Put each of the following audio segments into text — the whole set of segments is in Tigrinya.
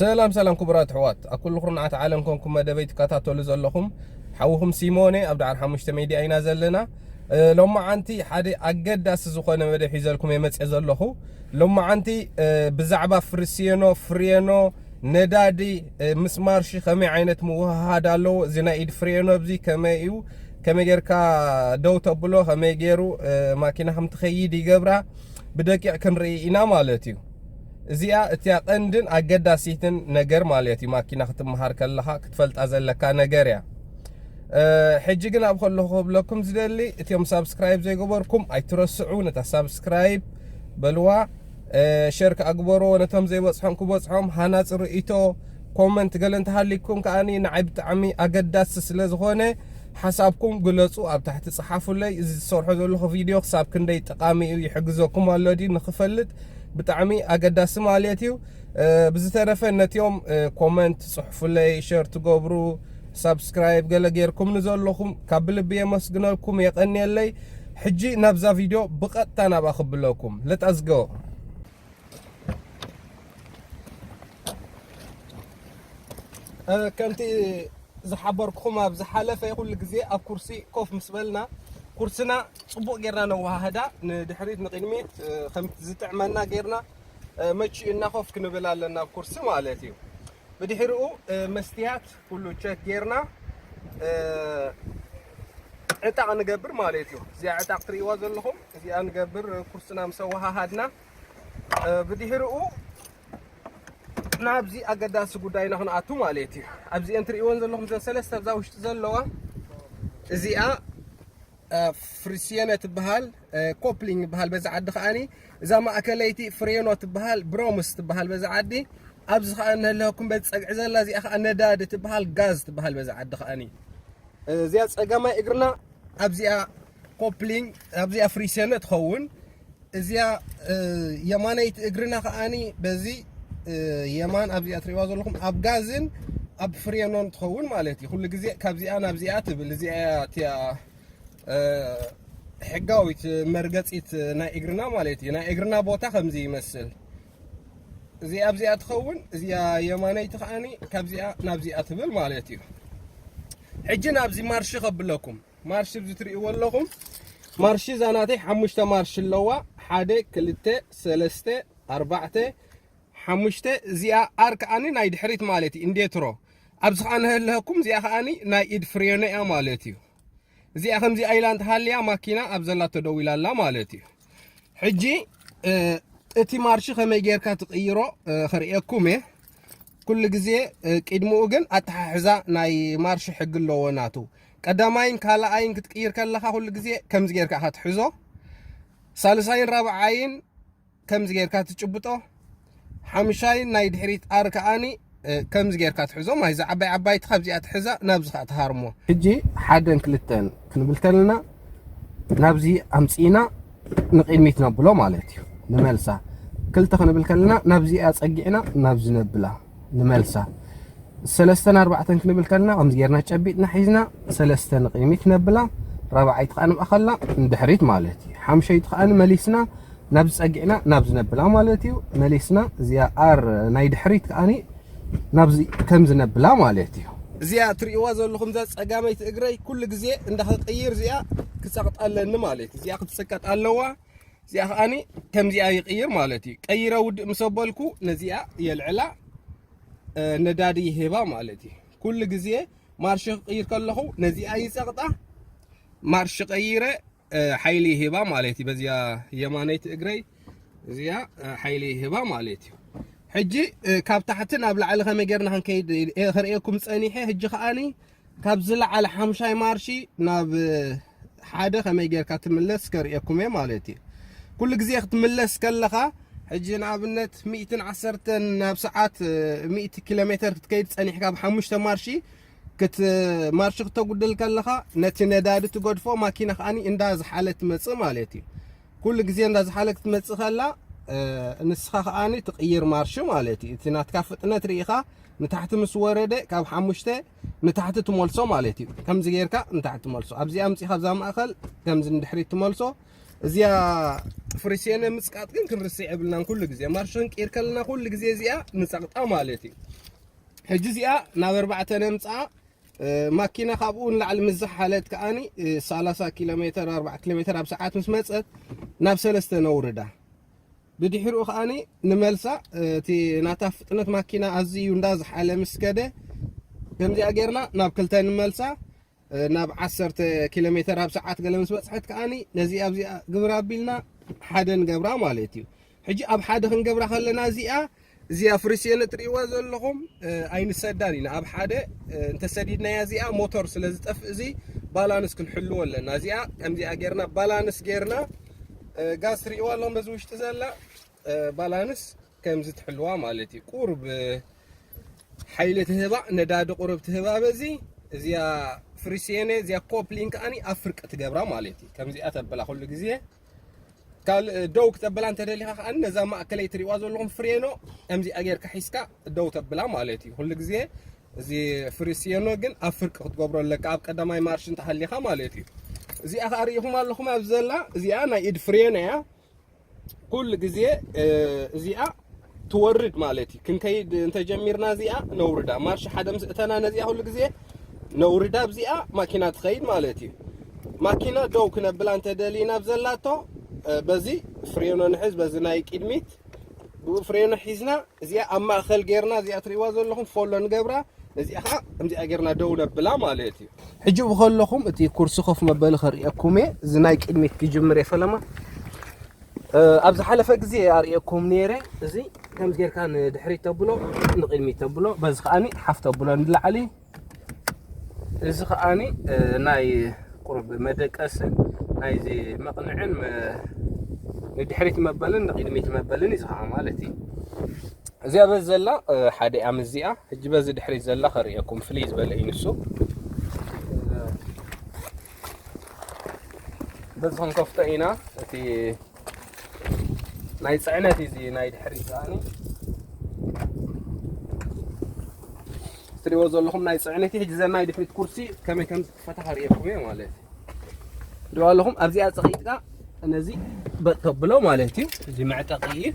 ሰላም ሰላም ክቡራት ኣሕዋት ኣብ ኩሉ ኩርናዓት ዓለም ኮንኩም መደበይ ትከታተሉ ዘለኹም ሓውኹም ሲሞኔ ኣብ ዳዕር ሓሙሽተ ሜድያ ኢና ዘለና። እ፣ ሎማዓንቲ ሓደ ኣገዳሲ ዝኾነ መደብ ሒዘልኩም እየ መፅየ ዘለኹ። ሎማዓንቲ፣ እ፣ ብዛዕባ ፍሪሲዮኖ ፍሬኖ ነዳዲ፣ እ፣ ምስ ማርሺ ከመይ ዓይነት ምውህሃድ ኣለዎ፣ እዚ ናይ ኢድ ፍሬኖ ኣብዚ ከመይ እዩ፣ ከመይ ጌርካ ደው ተብሎ፣ ከመይ ገይሩ፣ እ፣ ማኪና ከም ትኸይድ ይገብራ፣ ብደቂቕ ክንርኢ ኢና ማለት እዩ። እዚኣ እቲያ ቀንድን ኣገዳሲትን ነገር ማለት እዩ። ማኪና ክትመሃር ከለኻ ክትፈልጣ ዘለካ ነገር እያ። እ፣ ሕጂ ግን ኣብ ከለኹ ክብለኩም ዝደሊ፣ እቲኦም ሳብስክራይብ ዘይገበርኩም ኣይትረስዑ፣ ነታ ሳብስክራይብ በልዋ። እ፣ ሸር ከኣ ግበርዎ፣ ነቶም ዘይበጽሖም ክበጽሖም። ሃናጺ ርእይቶ፣ ኮመንት ገለ እንተሃሊኩም ከኣኒ ንዓይ ብጣዕሚ ኣገዳሲ ስለ ዝኾነ፣ ሓሳብኩም ግለጹ፣ ኣብ ታሕቲ ጽሓፉለይ። እዚ ዝሰርሖ ዘለኹ ቪድዮ ክሳብ ክንደይ ጠቓሚ እዩ፣ ይሕግዘኩም ኣሎ ድዩ ንኽፈልጥ ብጣዕሚ ኣገዳሲ ማለት እዩ። እ፣ ብዝተረፈ ነቲኦም፣ እ፣ ኮመንት ጽሑፉለይ፣ ሸር ትገብሩ፣ ሳብስክራይብ ገለ ጌርኩም ንዘለኹም ካብ ብልቢ የመስግነልኩም፣ የቐንየለይ። ሕጂ ናብዛ ቪድዮ ብቐጥታ ናብኣ ክብለኩም። Let us go። እ፣ ከምቲ ዝሓበርኩኹም ኣብ ዝሓለፈ ኩሉ ግዜ ኣብ ኩርሲ ኮፍ ምስ በልና ኩርስና ጽቡቕ ጌርና ነወሃህዳ፣ ንድሕሪት ንቕድሚት፣ እ፣ ከምቲ ዝጥዕመና ጌርና፣ እ፣ መቺኡና ኮፍ ክንብል ኣለና ኣብ ኩርሲ ማለት እዩ። ብድሕሪኡ፣ እ፣ መስትያት ኩሉ ቸክ ጌርና፣ እ፣ ዕጣቕ ንገብር ማለት እዩ። እዚኣ ዕጣቕ ትርእይዋ ዘለኹም እዚኣ ንገብር፣ ኩርስና ምስ ኣወሃሃድና፣ እ፣ ብድሕሪኡ ናብዚ ኣገዳሲ ጉዳይና ክንኣቱ ማለት እዩ። ኣብዚአን ትርእይወን ዘለኹም እዘን ሰለስተ ኣብዛ ውሽጢ ዘለዋ፣ እዚኣ፣ እ፣ ፍሪሲየነ ትበሃል፣ እ፣ ኮፕሊንግ ይበሃል በዛ ዓዲ ከኣኒ። እዛ ማእከለይቲ ፍሬኖ ትበሃል፣ ብሮምስ ትበሃል በዛ ዓዲ። ኣብዚ ከኣ እንህልወኩም በዚ ጸግዒ ዘላ እዚኣ ከኣ ነዳዲ ትበሃል፣ ጋዝ ትበሃል በዛ ዓዲ ከኣኒ። እ፣ እዚኣ ጸጋማይ እግርና ኣብዚኣ ኮፕሊንግ፣ ኣብዚኣ ፍሪሲየነ ትኸውን። እዚኣ፣ እ፣ የማነይቲ እግርና ከኣኒ በዚ፣ እ፣ የማን ኣብዚኣ ትርእይዋ ዘለኹም ኣብ ጋዝን ኣብ ፍሬኖን ትኸውን ማለት እዩ። ኩሉ ግዜ ካብዚኣ ናብዚኣ ትብል። እዚኣ እያ እቲኣ፣ እ፣ ሕጋዊት መርገጺት ናይ እግርና ማለት እዩ። ናይ እግርና ቦታ ከምዚ ይመስል። እዚኣ ኣብዚኣ ትኸውን፣ እዚኣ የማነይቲ ከኣኒ ካብዚኣ ናብዚኣ ትብል ማለት እዩ። ሕጂ ናብዚ ማርሺ ከብለኩም። ማርሺ ኣብዚ ትርእይዎ ኣለኹም። ማርሺ እዛ ናተይ ሓሙሽተ ማርሺ ኣለዋ። ሓደ፣ ክልተ፣ ሰለስተ፣ ኣርባዕተ፣ ሓሙሽተ። እዚኣ ኣር ከኣኒ ናይ ድሕሪት ማለት እዩ፣ ኢንዴትሮ። ኣብዚ ከኣ ንህልሀኩም፣ እዚኣ ከኣኒ ናይ ኢድ ፍሬኖ እያ ማለት እዩ። እዚኣ ከምዚ ኣይላንድ ሃልያ ማኪና ኣብ ዘላቶ ደው ኢላ ኣላ ማለት እዩ። ሕጂ፣ እ፣ እቲ ማርሺ ከመይ ጌርካ ትቕይሮ፣ እ፣ ከርእየኩም እየ። ኩሉ ግዜ፣ እ፣ ቅድሚኡ ግን ኣተሓሕዛ ናይ ማርሺ ሕጊ ኣለዎ ናቱ። ቀዳማይን ካልኣይን ክትቅይር ከለኻ ኩሉ ግዜ ከምዚ ጌርካ ኢኻ ትሕዞ። ሳልሳይን ራብዓይን ከምዚ ጌርካ ትጭብጦ። ሓምሻይን ናይ ድሕሪት ኣር ከኣኒ፣ እ፣ ከምዚ ጌርካ ትሕዞ። ማይ እዛ ዓባይ ዓባይቲ ካብዚኣ ትሕዛ፣ ናብዚ ኸኣ ትሃርሞ። ሕጂ ሓደን ክልተን ክንብል ከለና ናብዚ ኣምጺእና ንቕድሚት ነብሎ ማለት እዩ። ንመልሳ። ክልተ ክንብል ከለና ናብዚኣ ጸጊዕና ናብዚ ነብላ። ንመልሳ። ሰለስተን ኣርባዕተን ክንብል ከለና ከምዚ ጌርና ጨቢጥና ሒዝና ሰለስተ ንቕድሚት ነብላ፣ ራብዓይቲ ከኣ ንብኣኸላ ንድሕሪት ማለት እዩ። ሓምሸይቲ ከኣ መሊስና ናብዚ ጸጊዕና ናብዚ ነብላ ማለት እዩ። መሊስና እዚኣ ኣር ናይ ድሕሪት ከኣኒ ናብዚ ከምዚ ነብላ ማለት እዩ። እዚኣ ትርእይዋ ዘለኹም እዛ ጸጋመይቲ እግረይ ኩሉ ግዜ እንዳኸቀይር እዚኣ ክጸቕጣ ኣለኒ ማለት እዩ። እዚኣ ክትጽቀጥ ኣለዋ። እዚኣ ከኣኒ ከምዚኣ ይቕይር ማለት እዩ። ቀይረ ውድእ ምስ ኣበልኩ ነዚኣ የልዕላ፣ እ፣ ነዳዲ ይህባ ማለት እዩ። ኩሉ ግዜ ማርሽ ክቕይር ከለኹ ነዚኣ ይጸቕጣ፣ ማርሽ ቀይረ፣ እ፣ ሓይሊ ይህባ ማለት እዩ። በዚኣ የማነይቲ እግረይ እዚኣ፣ እ፣ ሓይሊ ይህባ ማለት እዩ። ሕጂ፣ እ፣ ካብ ታሕቲ ናብ ላዕሊ ከመይ ጌርና ክንከይድ፣ እ፣ ከርእየኩም ጸኒሐ። ሕጂ ከኣኒ ካብ ዝለዓለ ሓምሻይ ማርሺ ናብ ሓደ ከመይ ጌርካ ትምለስ ከርእየኩም እየ ማለት እዩ። ኩሉ ግዜ ክትምለስ ከለኻ፣ ሕጂ ንኣብነት ሚእትን ዓሰርተን ናብ ሰዓት፣ ሚእቲ ኪሎ ሜተር ክትከይድ ጸኒሕካ፣ ኣብ ሓሙሽተ ማርሺ ክት-፣ ማርሺ ክተጉድል ከለኻ፣ ነቲ ነዳዲ ትገድፎ፣ ማኪና ከኣኒ እንዳ ዝሓለት ትመጽእ ማለት እዩ። ኩሉ ግዜ እንዳ ዝሓለት ክትመጽእ ከላ፣ እ፣ ንስኻ ከኣኒ ትቕይር ማርሺ ማለት እዩ። እቲ ናትካ ፍጥነት ርኢኻ ንታሕቲ ምስ ወረደ፣ ካብ ሓሙሽተ ንታሕቲ ትመልሶ ማለት እዩ። ከምዚ ጌርካ ንታሕቲ ትመልሶ። ኣብዚ ኣምጺኻ ኣብዛ ማእከል ከምዚ ንድሕሪት ትመልሶ። እዚኣ ፍሪሴነ ምጽቃጥ ግን ክንርስዕ የብልናን። ኩሉ ግዜ ማርሽ ክንቅይር ከለና ኩሉ ግዜ እዚኣ ንጸቕጣ ማለት እዩ። ሕጂ እዚኣ ናብ ኣርባዕተ ነምጽኣ። ማኪና ካብኡ ንላዕሊ ምስ ዝሓለት ከኣኒ ሰላሳ ኪሎ ሜትር ኣርባዓ ኪሎ ሜትር ኣብ ሰዓት ምስ መጸት ናብ ሰለስተ ነውርዳ። ብድሕሪኡ ከኣኒ ንመልሳ። እቲ ናታ ፍጥነት ማኪና ኣዝዩ እንዳ ዝሓለ ምስ ከደ ከምዚኣ ጌርና ናብ ክልተ ንመልሳ። ናብ ዓሰርተ ኪሎ ሜትር ኣብ ሰዓት ገለ ምስ በጽሐት ከኣኒ ነዚኣ ኣብዚኣ ግብር ኣቢልና ሓደ ንገብራ ማለት እዩ። ሕጂ ኣብ ሓደ ክንገብራ ከለና እዚኣ እዚኣ ፍሪሴን እትርእይዋ ዘለኹም ኣይንሰዳን ኢና። ኣብ ሓደ እንተሰዲድናያ እዚኣ ሞተር ስለ ዝጠፍእ እዚ ባላንስ ክንሕልዎ ኣለና። እዚኣ ከምዚኣ ጌርና ባላንስ ጌርና ጋዝ ትርእይዋ ኣለኹም በዚ ውሽጢ ዘላ ባላንስ ከምዚ ትሕልዋ ማለት እዩ። ቁርብ ሓይሊ ትህባ፣ ነዳዲ ቁርብ ትህባ። በዚ እዚኣ ፍሪሴነ እዚኣ ኮፕሊን ከኣኒ ኣብ ፍርቂ ትገብራ ማለት እዩ። ከምዚኣ ተብላ ኩሉ ግዜ ካልእ ደው ክተብላ እንተደሊኻ ከኣ ነዛ ማእከለይ ትሪእዋ ዘለኹም ፍሬኖ ከምዚኣ ጌርካ ሒዝካ ደው ተብላ ማለት እዩ። ኩሉ ግዜ እዚ ፍሪሲዮኖ ግን ኣብ ፍርቂ ክትገብሮ ኣለካ፣ ኣብ ቀዳማይ ማርሽ እንተሃሊኻ ማለት እዩ። እዚኣ ከኣ ርኢኹም ኣለኹም ኣብ ዘላ፣ እዚኣ ናይ ኢድ ፍሬን እያ። ኩሉ ግዜ እዚኣ ትወርድ ማለት እዩ። ክንከይድ እንተጀሚርና እዚኣ ነውርዳ። ማርሽ ሓደ ምስ እተና ነዚኣ ኩሉ ግዜ ነውርዳ፣ ኣብዚኣ ማኪና ትኸይድ ማለት እዩ። ማኪና ደው ክነብላ እንተደሊና ኣብ ዘላቶ በዚ ፍሬኖ ንሕዝ፣ በዚ ናይ ቅድሚት ብኡ ፍሬኖ ሒዝና እዚኣ ኣብ ማእኸል ጌርና እዚኣ ትርእይዋ ዘለኹም ፎሎ ንገብራ። እዚኣ ኸዓ ከምዚኣ ጌርና ደው ነብላ ማለት እዩ። ሕጂ ብኸለኹም እቲ ኩርሲ ኮፍ መበሊ ከርእየኩም እየ። እዚ ናይ ቅድሚት ክጅምር እየ ፈለማ። ኣብ ዝሓለፈ ግዜ ኣርእየኩም ነይረ። እዚ ከምዚ ጌርካ ንድሕሪት ተብሎ፣ ንቕድሚት ተብሎ፣ በዚ ከኣኒ ሓፍ ተብሎ ንላዕሊ። እዚ ከኣኒ ናይ ቁሩብ መደቀስን ናይዚ መቕንዕን ንድሕሪት መበልን ንቕድሚት መበልን እዩ ዝኸዓ ማለት እዩ። እዚኣ በዚ ዘላ ሓደ እያ ምስዚኣ። ሕጂ በዚ ድሕሪት ዘላ ከርእየኩም ፍልይ ዝበለ እዩ ንሱ። በዚ ክንከፍቶ ኢና። እቲ ናይ ጽዕነት እዚ ናይ ድሕሪት ከኣኒ ትሪእዎ ዘለኹም ናይ ጽዕነት እዩ። ሕጂ ዘ ናይ ድሕሪት ኩርሲ ከመይ ከም ዝክፈታ ከርእየኩም እየ ማለት እዩ። ትሪእዎ ኣለኹም ኣብዚኣ ጸቒጥካ ነዚ በጥ ተብሎ ማለት እዩ። እዚ መዕጠቂ እዩ።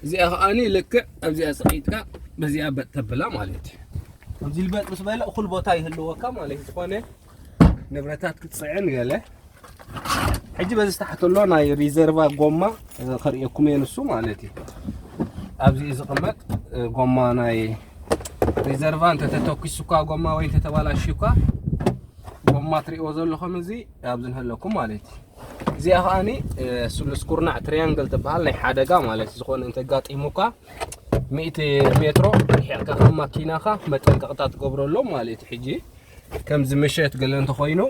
እዚኣ ከኣኒ ልክዕ ኣብዚኣ ጸቒጥካ በዚኣ በጥ ተብላ ማለት እዩ። ኣብዚ ልበጥ ምስ በለ እኹል ቦታ ይህልወካ ማለት እዩ። ዝኾነ ንብረታት ክትጽዕን ገለ። ሕጂ በዚ ዝተሓተሎ ናይ ሪዘርቫ ጎማ ከርእየኩም እየ ንሱ ማለት እዩ። ኣብዚ ዝቕመጥ ጎማ ናይ ሪዘርቫ እንተተተኩሱካ ጎማ ወይ እንተተባላሽዩካ ጎማ ትርእይዎ ዘለኹም እዚ ኣብዚ ንህለኩም ማለት እዩ። እዚኣ ከኣኒ ስሉስ ኩርናዕ ትሪያንግል ትበሃል ናይ ሓደጋ ማለት እዩ። ዝኾነ እንተጋጢሙካ ሚእቲ ሜትሮ ርሒቕካ ከም ማኪናኻ መጠንቀቕታ ትገብረሎም ማለት እዩ። ሕጂ ከምዚ ምሸት ገለ እንተኾይኑ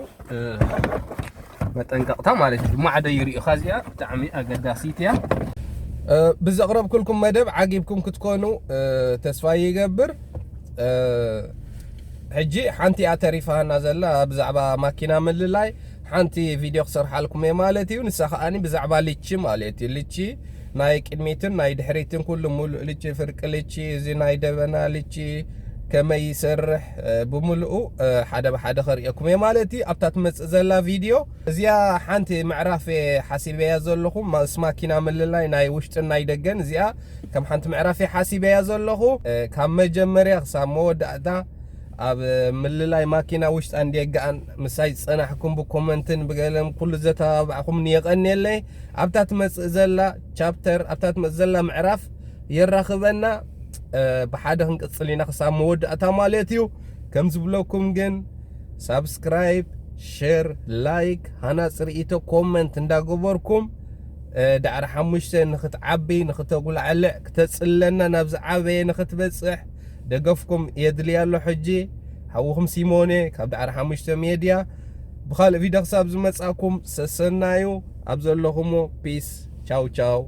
መጠንቀቕታ ማለት እዩ። ማዕዶ ይርእዩኻ እዚኣ ብጣዕሚ ኣገዳሲት እያ። ብዘቕረብኩልኩም መደብ ዓጊብኩም ክትኮኑ ተስፋ ይገብር። ሕጂ ሓንቲ እያ ተሪፋና ዘላ ብዛዕባ ማኪና ምልላይ ሓንቲ ቪድዮ ክሰርሓልኩም እየ ማለት እዩ። ንሳ ከኣኒ ብዛዕባ ልቺ ማለት እዩ። ልቺ ናይ ቅድሚትን ናይ ድሕሪትን ኩሉ ሙሉእ ልቺ፣ ፍርቂ ልቺ፣ እዚ ናይ ደበና ልቺ ከመይ ይሰርሕ ብምሉኡ ሓደ ብሓደ ከርእየኩም እየ ማለት እዩ ኣብታ ትመጽእ ዘላ ቪድዮ። እዚኣ ሓንቲ ምዕራፍ እየ ሓሲበያ ዘለኹ ምስ ማኪና ምልላይ ናይ ውሽጥን ናይ ደገን እዚኣ ከም ሓንቲ ምዕራፍ እየ ሓሲበያ ዘለኹ። ካብ መጀመርያ ክሳብ መወዳእታ ኣብ ምልላይ ማኪና ውሽጣን ደገኣን ምሳይ ዝጸናሕኩም ብኮመንትን ብገለን ኩሉ ዘተባባዕኹምኒ የቐንየለይ። ኣብታ ትመጽእ ዘላ ቻፕተር ኣብታ ትመጽእ ዘላ ምዕራፍ የራኽበና። ብሓደ ክንቅጽል ኢና ክሳብ መወዳእታ ማለት እዩ። ከም ዝብለኩም ግን ሳብስክራይብ፣ ሸር፣ ላይክ፣ ሃናጺ ርእይቶ ኮመንት እንዳገበርኩም ዳዕሪ ሓሙሽተ ንክትዓቢ ንክተጉላዕልዕ ክተጽለና ናብ ዝዓበየ ንክትበጽሕ ደገፍኩም የድልያ ኣሎ። ሕጂ ሓውኹም ሲሞኔ ካብ ዳዕሪ ሓሙሽተ ሜድያ ብኻልእ ቪድዮ ክሳብ ዝመጻኩም ሰሰናዩ ኣብ ዘለኹሞ ፒስ ቻው ቻው።